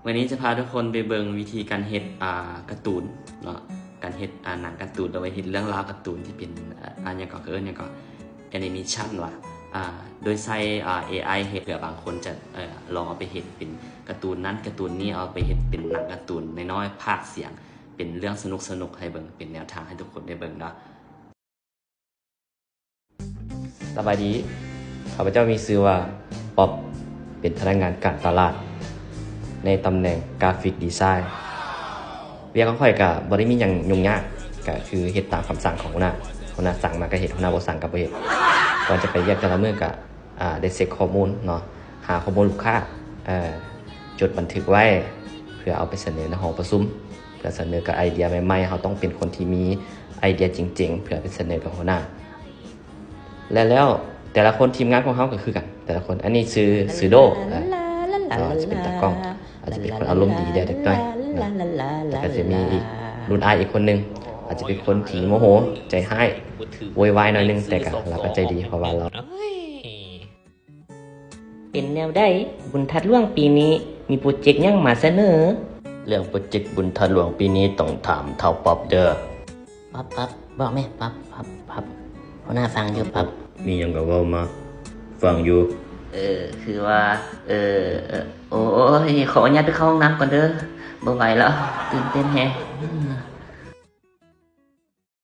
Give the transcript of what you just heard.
ມື້ນີ້ຈະພາທຸກຄົນໄປເບິ່ງວິທີການເຮັດ ອ່າ ກາຕູນເນາະ, ການເຮັດ ອ່າ ໜັງກາຕູນ ຫຼືວ່າເຮັດເລື່ອງລາວກາຕູນທີ່ເປັນ ອ່າ ຫຍັງກໍ ເອີ້ນຫຍັງກໍ ແອນິເມຊັນວ່າ ອ່າ ໂດຍໃຊ້ ອ່າ ເອໄອ ເຮັດ ເພື່ອບາງຄົນຈະ ເອີ ລອງເອົາໄປເຮັດເປັນກາຕູນນັ້ນກາຕູນນີ້ ເອົາໄປເຮັດເປັນໜັງກາຕູນນ້ອຍໆ ພາກສຽງ ເປັນເລື່ອງສະໜຸກໆໃຫ້ເບິ່ງ ເປັນແນວທາງໃຫ້ທຸກຄົນໄດ້ເບິ່ງເນາະ. ສະບາຍດີ, ຂ້າພະເຈົ້າມີຊື່ວ່າ ປັອບ, ເປັນພະນັກງານການຕະຫຼາດ ໃນຕຳແໜ່ງກຣາຟິກດີໄຊ. ວຽກຂອງຂ້ອຍກະບໍ່ໄດ້ມີຫຍັງຫຍຸ້ງຍາກ, ກະຄືເຮັດຕາມຄຳສັ່ງຂອງຫົວໜ້າ, ຫົວໜ້າສັ່ງມາກະເຮັດ, ຫົວໜ້າບໍ່ສັ່ງກະບໍ່ເຮັດ. ກ່ອນຈະໄປວຽກແຕ່ລະມື້ກະ ອ່າ ໄດ້ເຊັກຂໍ້ມູນເນາະ, ຫາຂໍ້ມູນລູກຄ້າ, ເອີ ຈົດບັນທຶກໄວ້ ເພື່ອເອົາໄປສະເໜີໃນຫ້ອງປະຊຸມ, ເພື່ອສະເໜີກັບໄອເດຍໃໝ່ໆ. ເຮົາຕ້ອງເປັນຄົນທີ່ມີໄອເດຍເກັ່ງໆ ເພື່ອໄປສະເໜີກັບຫົວໜ້າ. ແລະ ແລ້ວແຕ່ລະຄົນ ທີມງານຂອງເຮົາກໍຄືກັນ ແຕ່ລະຄົນ. ອັນນີ້ຊື່ ຊື່ໂດ ເອີ ເຂົາອາດຈະເປັນຕາກ້ອງ, ອາດຈະເປັນຄົນອາລົມດີແດ່ເດັກນ້ອຍເນາະ. ແລ້ວກໍຈະມີອີກລຸ້ນອ້າຍອີກຄົນໜຶ່ງ ອາດຈະເປັນຄົນທີ່ໂມໂຫ ໃຈຮ້າຍ ໂວຍວາຍໜ້ອຍໜຶ່ງ, ແຕ່ກໍລາວກໍໃຈດີ ເພາະວ່າລາວ ເປັນແນວໃດ? ບຸນທາດຫຼວງປີນີ້ມີໂປຣເຈັກຫຍັງມາສະເໜີ? ເລື່ອງໂປຣເຈັກບຸນທາດຫຼວງປີນີ້ຕ້ອງຖາມທ້າວປັອບເດີ. ປັອບ, ປັອບ, ບອກແມ່, ປັອບ, ປັອບ, ປັອບ. ຫົວໜ້າຟັງຢູ່, ປັອບ. ມີຫຍັງກໍເວົ້າມາ, ຟັງຢູ່. ເອີ, ຄືວ່າ, ເອີ, ເອີ, ໂອ້ຍ, ຂໍອະນຸຍາດໄປເຂົ້າຫ້ອງນ້ຳກ່ອນເດີ, ບໍ່ໄຫວແລ້ວ, ຕື່ນເຕັ້ນແຮງ.